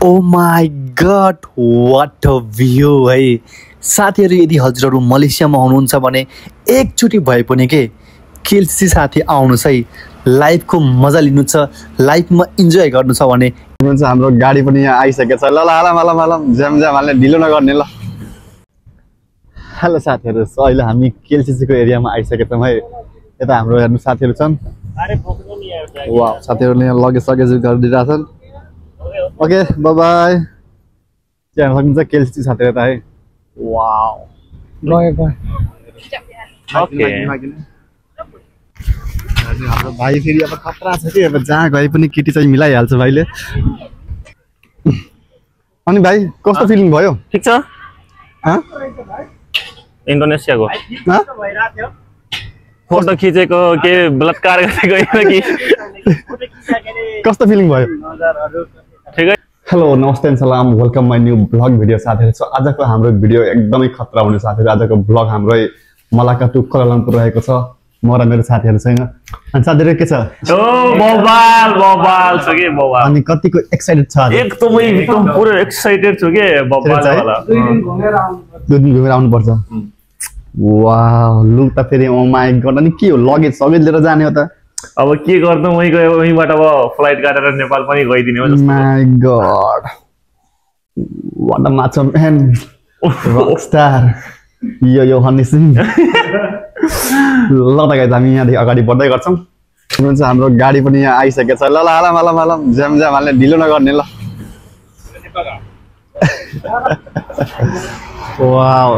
Oh my god what a view है साथीहरु। यदि हजुरहरु मलेसियामा हुनुहुन्छ भने एकचोटी भए पनि के केएलसी साथी आउनुस् है। लाइफको मजा लिनु छ, लाइफमा इन्जोय गर्नु छ भने हाम्रो गाडी पनि यहाँ आइसकेको छ। ल ल ल जाम हाल्ने ढिलो नगर्ने ल। हेलो साथीहरु, अहिले हामी केएलसी को एरियामा आइसकेका छौं है। यता हाम्रो हेर्नु साथीहरु छन्। वाउ, साथीहरुले यहाँ लगेज गरिदिरहेछन्। Okay bye bye. त्यहाँ सक्नुहुन्छ केएलसी साथीहरु त है। वाउ लगेको ओके। हाम्रो भाइ फेरि अब खतरा छ कि अब जहाँ गए पनि केटी चाहिँ मिलाइहाल्छ भाइले। अनि भाइ कस्तो फिलिङ भयो? ठीक छ। इन्डोनेसियाको फोटो खिचेको के बलात्कार गरेको कि कस्तो फिलिङ भयो? ठिकै। हेलो नमस्ते सलाम, welcome my new blog video साथीहरु। सो आजको हाम्रो भिडियो एकदमै खतरा हुने साथीहरु। आजको ब्लग हाम्रो मलाका टु कुआलालम्पुर रहेको छ, म र मेरो साथीहरुसँग। अनि साथीहरु के छ? ओ बबाल छ के बबाल। अनि कतिको एक्साइटेड छ आज? एकदम पुरै एक्साइटेड छु के बबाल वाला। 2 दिन घुमेर आउनु पर्छ। वाउ लुक त फेरि ओ माय गॉड। अनि के हो लगेज लिएर जाने हो त? अब के गर्नु, वही गयो वहीबाट अब फ्लाइट काटेर नेपाल पनि गइदिने हो जस्तो। My God what a macho man, rockstar यो हनी सिंह। ल त गाइस हामी यहाँदेखि अगाडि बढ्दै गर्छौं। हुनुहुन्छ हाम्रो गाडी पनि यहाँ आइसकेको छ। ल ल जाम हाल्ने ढिलो नगर्ने ल। वाउ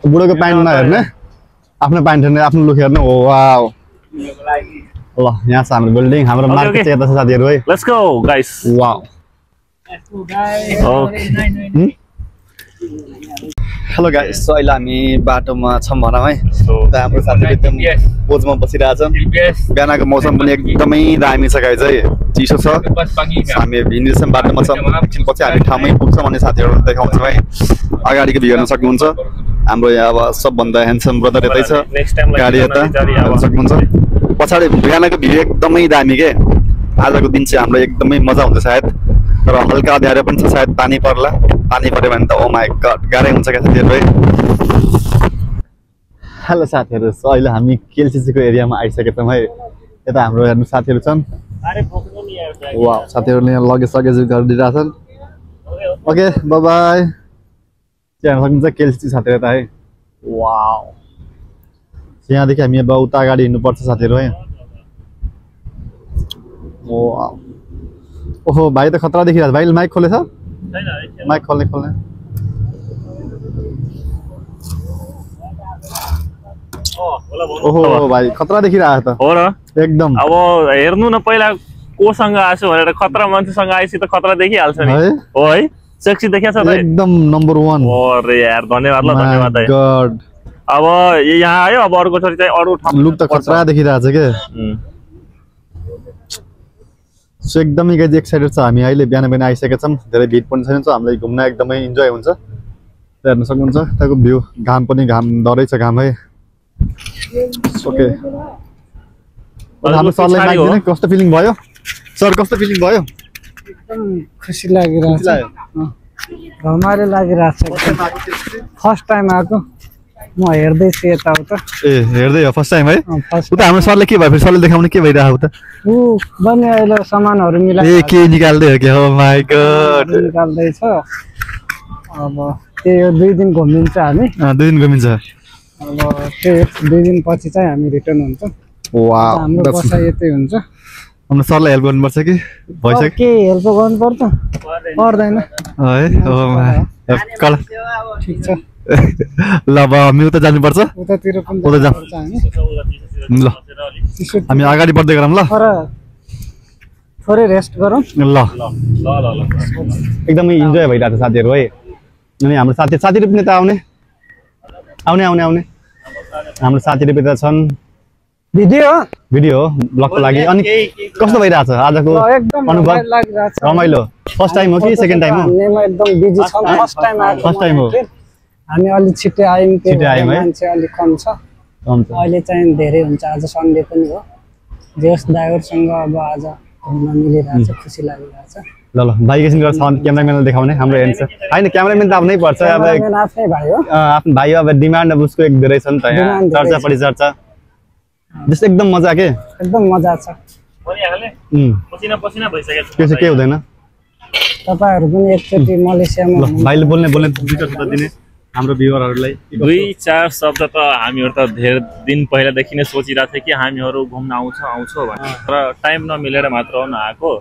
बुढोको प्यान्ट नहेर्ने, आफ्नो प्यान्ट हेर्ने, आफ्नो लुक हेर्ने। हो वाउ ल यहाँ छ हाम्रो बिल्डिङ। हाम्रो मार्केट चाहिँ यता छ साथीहरु है। Let's go guys. Wow hello guys, so अहिले हामी बाटोमा छौं भनौं है। हाम्रो साथीहरु एकदम पोजमा बसिरहेछन्। बिहानको मौसम पनि एकदमै दामी छ गाइस है, चिसो छ। हामी हिँड्दैछौं बाटोमा छौं। एकछिन पछि हामी ठाउँमै पुग्छौं भने साथीहरुलाई देखाउँछौं है। अगाडिको भ्यू हेर्न सक्नुहुन्छ। हाम्रो यहाँ अब सबभन्दा ह्यान्डसम ब्रदर यतै छ, गाडी यता हेर्न सक्नुहुन्छ। पछाडि बिहानको भ्यू एकदमै दामी के। आजको दिन चाहिँ हाम्रो एकदमै मजा हुन्छ सायद, तर हल्का अँध्यारो पनि छ, सायद पानी पर्ला। पानी पर्यो भने त ओ माय गॉड गाह्रै हुन्छ क्या साथीहरु है। हेलो साथीहरु, सो अहिले हामी केएलसी को एरियामा आइसकेका छौं है। यता हाम्रो हेर्नु साथीहरु छन्। वाउ साथीहरुले यहाँ लगेज गरिदिरहेछन्। Okay bye bye. त्यहाँ सक्नुहुन्छ केएलसी साथीहरु त है। वाउ यहाँदेखि हामी अब उता अगाडि हिँड्नुपर्छ साथीहरु है। ओहो भाइ त खतरा देखिरहेछ। भाइले माइक खोलेछ? माइक खोल्ने ओहो भाइ खतरा देखिरहेछ त। हो र एकदम। अब हेर्नु न पहिला कोसँग आछु भनेर खतरा मान्छेसँग आएपछि त खतरा देखिहाल्छ नि। हो है, सेक्सी देखिहाल्छ त एकदम नम्बर 1। अरे यार धन्यवाद ल, धन्यवाद है। गॉड अब यहाँ आयो, अब अर्को चोटी चाहिँ अरु ठाउँ लुक त खतरा देखिरहेछ के। सो एकदमै गाइस एक्साइटेड छ हामी। अहिले बिहान आइसकेका छौं, धेरै भिड पनि छैन। हामीलाई घुम्न एकदमै इन्जोय हुन्छ। हेर्न सक्नुहुन्छ त्यहाँको भ्यू। घाम पनि डरै छ घाम है। ओके हाम्रो सरलाई माइक दिने। कस्तो फिलिङ भयो सर? कस्तो फिलिङ भयो? एकदम खुसी लागिरहेछ, रमाइलो लागिरहेछ। फर्स्ट टाइम आएको म हेर्दै छु यताउता। ए हेर्दै हो फर्स्ट टाइम है? उता हाम्रो सरले के भयो? फेरि सरले देखाउने के भइरहेको त? ऊ बन्ने अहिले सामानहरु मिलाइ ए के निकाल्दै हो के? हो माय गॉड निकाल्दै छ। अब त्यही हो 2 दिन घुमिन्छ हामी। 2 दिन घुमिन्छ। अब त्यही 2 दिन पछि चाहिँ हामी रिटर्न हुन्छ। वाउ हाम्रो बसाइ यतै हुन्छ। हाम्रो सरलाई हेल्प गर्नुपर्छ कि भइसक्यो? के हेल्प गर्नुपर्छ? पर्दैन है। ओ माय कल ठीक छ। ल अब हामी उता जानुपर्छ। उतातिर पनि उता जाऊ हामी। ल हामी अगाडि बढ्दै गरौँ ल। थोरै रेस्ट गरौँ ल। एकदमै इन्जोय भइरहेको छ साथीहरु है। अनि हाम्रो साथीहरु पनि त आउने हाम्रो साथीहरु पनि त छन्। भिडियो ब्लगको लागि। अनि कस्तो भइरहेछ आजको अनुभव? रमाइलो फर्स्ट टाइम हो कि सेकेन्ड टाइम हो? हामी एकदम बिजी छौं। फर्स्ट टाइम हो। हामी अलि छिटै आयौं, है? मान्छे अलि कम छ। हुन्छ अहिले चाहिँ धेरै हुन्छ आज सन्डे पनि हो जे होस् ड्राइभरसँग अब आज घुम्न मिलिरहेछ खुसी लागिरहेछ ल ल भाइ एकछिन गरेर क्यामेराम्यानलाई देखाउने हाम्रो हेर्छ होइन क्यामेराम्यान त अब नै पर्छ अब क्यामेराम्यान आफ्नै भाइ हो आफ्नो भाइ अब डिमान्ड अब उसको एक धेरै छ नि त यहाँ डिमान्ड धेरै चर्चा छ। परिचर्चा जस्तो एकदम मजा के एकदम मजा छ भनिहाल्ने पसिना पसिना भइसकेको के चाहिँ के हुँदैन तपाईहरु पनि एकचोटि मलेसियामा ल भाइले बोल्ने दुईटा शब्द दिने हाम्रो भ्युअरहरूलाई दुई चार शब्द त हामीहरु त धेरै दिन पहिलादेखि नै सोचिरहेको थियौँ कि हामीहरु घुम्न आउँछौँ भनेर तर टाइम नमिलेर मात्र आउन आएको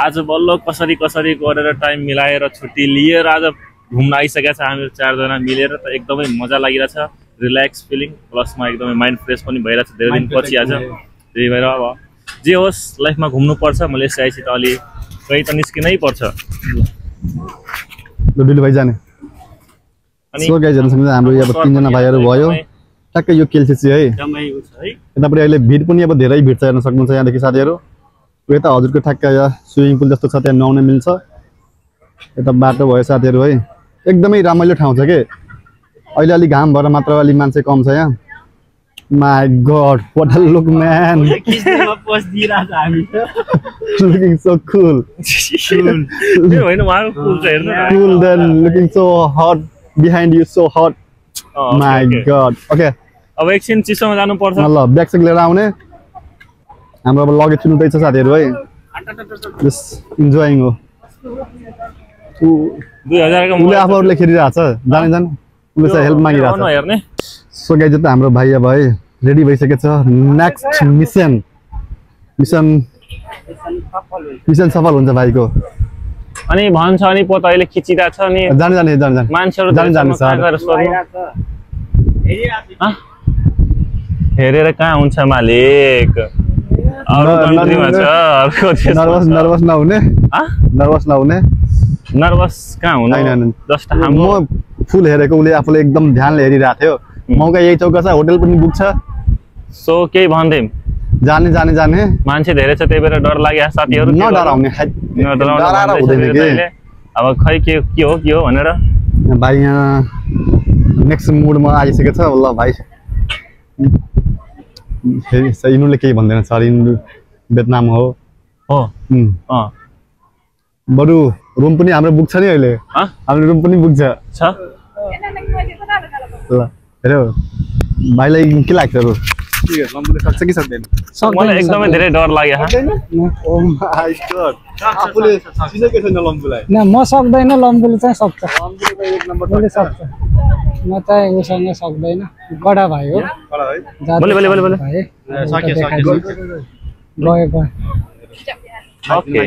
आज बल्ल कसरी कसरी गरेर टाइम मिलाएर छुट्टी लिएर आज घुम्न आइसकेका छ हामीहरु चारजना मिलेर त एकदमै मजा लागिरहेछ रिल्याक्स फिलिङ प्लसमा एकदमै माइन्ड फ्रेस पनि भइरहेछ धेरै दिन पछि आज त्यही भएर अब जे होस् लाइफमा घुम्नु पर्छ मलेसिया आएपछि त अलि कहीँ त निस्किनै पर्छ ल दिलु भाइ जाने अनि सो गाइज हेर्नुसँग हाम्रो अब तीनजना भाइहरू भयो ठ्याक्कै यो केलसिसी है एकदमै उ छ है यतापट्टि अहिले भिड पनि अब धेरै भिड छ हेर्न सक्नुहुन्छ यहाँदेखि साथीहरू यता हजुरको ठ्याक्कै यहाँ स्विमिङ पुल जस्तो छ त्यहाँ नुहाउन मिल्छ यता बाटो भयो साथीहरू है एकदमै रमाइलो ठाउँ छ के अहिले अलि घाम भएर मात्र अलि मान्छे कम छ यहाँ my god what a look man looking so cool त्यो होइन उहाँको पुल चाहिँ हेर्नु न cool then looking so hot behind you so hot my god okay अब एकछिन चिसोमा जानुपर्छ ल ब्याग सेक लिएर आउने हाम्रो अब लगेज छुट्दैछ साथीहरू है जस्ट इन्जोइङ हो 2000 को उसले आफूहरूले खेलिरहेको छ जाने जान उसले चाहिँ हेल्प मागिरहेको छ हेर्ने सो गाइज त हाम्रो भाइ अब है रेडी भइसकेको छ नेक्स्ट मिसन सफल हुन्छ भाइको अनि भन्छ अनि पोत अहिले खिचिरहेको छ अनि जाने मान्छेहरू जाने सर हेरेर कहाँ हुन्छ मालिक अरू कन्ट्रीमा छ अर्को नर्भस नहुने नर्भस कहाँ हुनु जस्ट हाम्रो म फुल हेरेको उसले आफूले एकदम ध्यानले हेरिरहेको थियो मौका यही चौका छ होटल पनि बुक छ सो केही भन्दैम जाने मान्छे धेरै छ त्यही भएर डर लाग्यो साथीहरू नडराउने अब खै के हो भनेर भाइ यहाँ नेक्स्ट मुडमा आइसकेको छ ल भाइ यिनीहरूले केही भन्दैन सर यिनीहरू भियतनाम हो बरु रुम पनि हाम्रो बुक छ नि अहिले हाम्रो रुम पनि बुक छ ल हेऱ्यो भाइलाई के लाग्छ रु सक्छ कि सक्दैन मलाई एकदमै धेरै डर लाग्यो न म सक्दैन लम्बुले चाहिँ सक्छ लम्बुले सक्छ म चाहिँ उसँग सक्दैन कडा भाइ हो बोले गयो ओके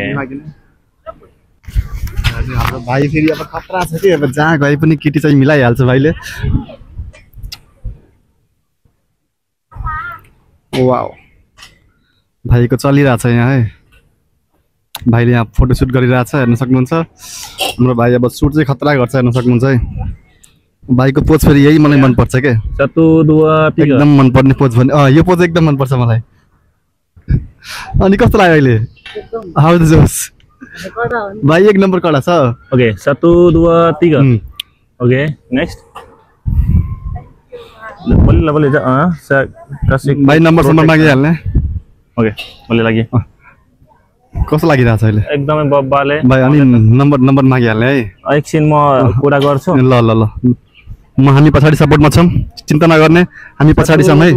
हाम्रो भाइ फेरि अब खतरा छ कि अब जहाँ गए पनि केटी चाहिँ मिलाइहाल्छ भाइले वाउ भाइको चलिरहेछ यहाँ है भाइले यहाँ फोटोसुट गरिरहेछ हेर्न सक्नुहुन्छ हाम्रो भाइ अब सुट चाहिँ खतरा गर्छ हेर्न सक्नुहुन्छ है भाइको पोज फेरि यही मलाई मनपर्छ क्या एकदम मनपर्ने पोज भने यो पोज एकदम मनपर्छ मलाई अनि कस्तो लाग्यो अहिले हाउ द जोस भाइ एक नम्बर कडा छ ओके 1 2 3 ओके नेक्स्ट बोले भाइ नम्बर मागिहाल्ने ओके बोले लागि कस्तो लागिरहेछ अहिले एकदमै बब्बाले भाइ अनि नम्बर मागिहाल्ने है एकछिन म कुरा गर्छु ल म हामी पछाडि सपोर्टमा छौँ चिन्ता नगर्ने हामी पछाडि छौँ है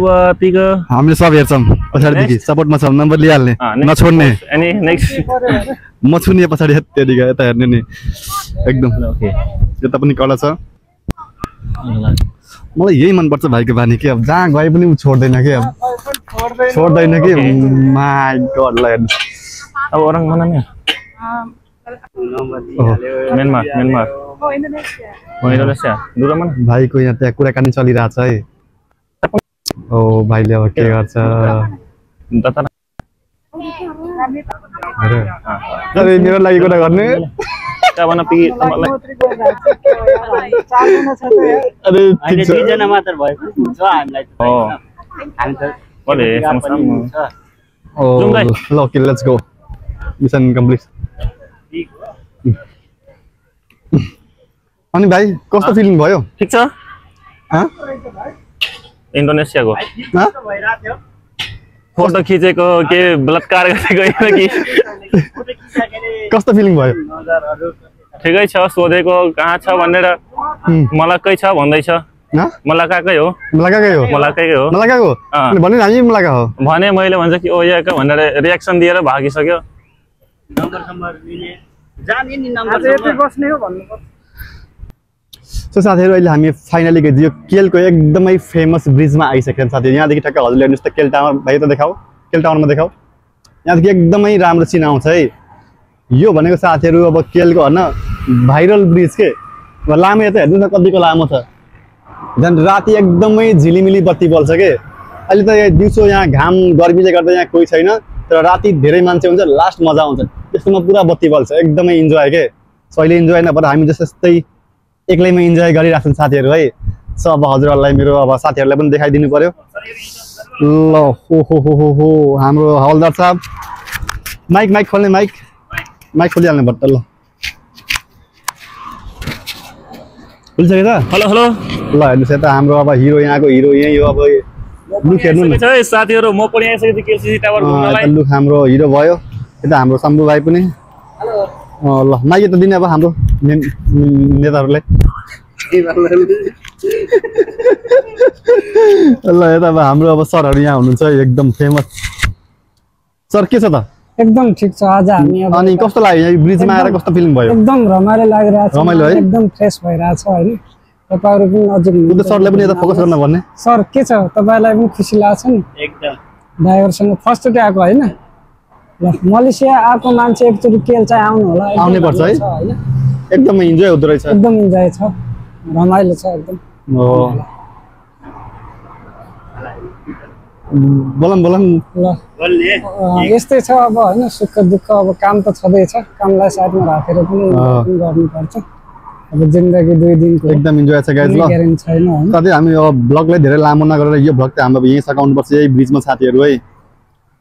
हामीले सब हेर्छौँ पछाडिदेखि सपोर्टमा छौँ नम्बर लिइहाल्ने नछोड्ने म छु नि पछाडि त्यहाँदेखि यता हेर्ने नि एकदम यता पनि कडा छ मलाई यही मनपर्छ भाइको बानी कि अब जहाँ गए पनि ऊ छोड्दैन कि अब छोड्दैन कि माई गड ल हेर्नु अब orang mana nih? Myanmar. Oh Indonesia. Dulu mana? भाइको यहाँ त्यहाँ कुराकानी चलिरहेछ है ओ भाइले अब के गर्छ अरे मेरो लागि कुरा गर्ने Mana pergi tempat lain? अरे ठीक छ दुईजना मात्र भएको हुन्छ हामीलाई Oh. Boleh sama-sama. Oh, okay, let's go. Mission complete. अनि भाइ कस्तो फिलिङ भयो ठिक छ इन्डोनेसियाको हाँ? फोटो खिचेको के बलात्कार गरेको कि कस्तो फिलिङ भयो ठिकै छ सोधेको कहाँ छ भनेर मलक्कै छ भन्दैछ मलक्काकै हो मलक्काकै हो मलक्काकै हो मलक्काको भन्ने हामी मलक्का हो भने मैले भन्छ कि ओ याका भनेर रियाक्सन दिएर भागिसक्यो सो साथीहरू अहिले हामी फाइनली यो केलको एकदमै फेमस ब्रिजमा आइसक्यौँ साथीहरू यहाँदेखि ठ्याक्क हजुरले हेर्नुहोस् त केल टावर भाइ त देखाऊ केल टावरमा देखाऊ यहाँदेखि एकदमै राम्रो सिन आउँछ है यो भनेको साथीहरू अब केलको होइन भाइरल ब्रिज के लामो यता हेर्नुहोस् न कतिको लामो छ झन् राति एकदमै झिलिमिली बत्ती बल्छ के अहिले त दिउँसो यहाँ घाम गर्मीले गर्दा यहाँ कोही छैन तर राति धेरै मान्छे हुन्छ लास्ट मजा आउँछ त्यस्तोमा पुरा बत्ती बल्छ एकदमै इन्जोय के सो अहिले इन्जोय नभएर हामी जस्तै एक्लैमा इन्जोय गरिराख्छौँ साथीहरू है सो अब हजुरहरूलाई मेरो अब साथीहरूलाई पनि देखाइदिनु पर्यो ल हो हाम्रो हवलदार साहब माइक खोल्ने माइक खोलिहाल्नु भट्ट ल खोलिसक्यो त हेलो ल हेर्नुहोस् यता हाम्रो अब हिरो यहाँको हिरो यहीँ हो अब लुक हेर्नु न साथीहरू म पनि आइसकेको छु केएलसी टावर घुम्नलाई लुक हाम्रो हिरो भयो यता हाम्रो शम्भु भाइ पनि ल माइक त दिने अब हाम्रो नेताहरूले ल यता अब हाम्रो अब सरहरू यहाँ हुनुहुन्छ एकदम फेमस सर के छ त एकदम ठिक छ आज हामी अब अनि कस्तो लाग्यो यहाँ ब्रिजमा आएर कस्तो फिलिङ भयो एकदम रमाइलो लागिरहेछ रमाइलो है एकदम फ्रेस भइरहेछ हैन तपाईहरु पनि नजिक बुद्ध सरले पनि यता फोकस गर्न भन्ने सर के छ तपाईलाई पनि खुसी लाग्छ नि एकदम ड्राइभरसँग फर्स्ट चोटि आएको हैन ल मलेसिया आएको मान्छे एकचोटि केल चाहिँ आउनु होला आउनै पर्छ है हैन एकदम इन्जोय हुँदो रहेछ एकदम इन्जोय छ रमाइलो छ एकदम हो बोलम ल यस्तै छ अब हैन सुख दुःख अब काम त छँदैछ कामलाई साथमा राखेर पनि गर्नुपर्छ अब जिन्दगी 2 दिनको एकदम इन्जोय छ गाइज ल ग्यारेन्टी छैन हैन साथै हामी अब ब्लगलाई धेरै लामो नगरेर यो ब्लग त हाम्रो यही सकाउनु पर्छ यही ब्रिजमा साथीहरू है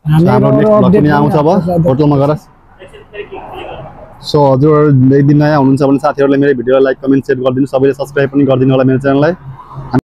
हाम्रो नेक्स्ट ब्लग पनि आउँछ अब होटलमा गएर सो हजुर एक दिन नयाँ हुनुहुन्छ भने साथीहरूले मेरो भिडियोलाई लाइक कमेन्ट सेयर गरिदिनु सबैले सब्स्क्राइब पनि गरिदिनु होला मेरो च्यानललाई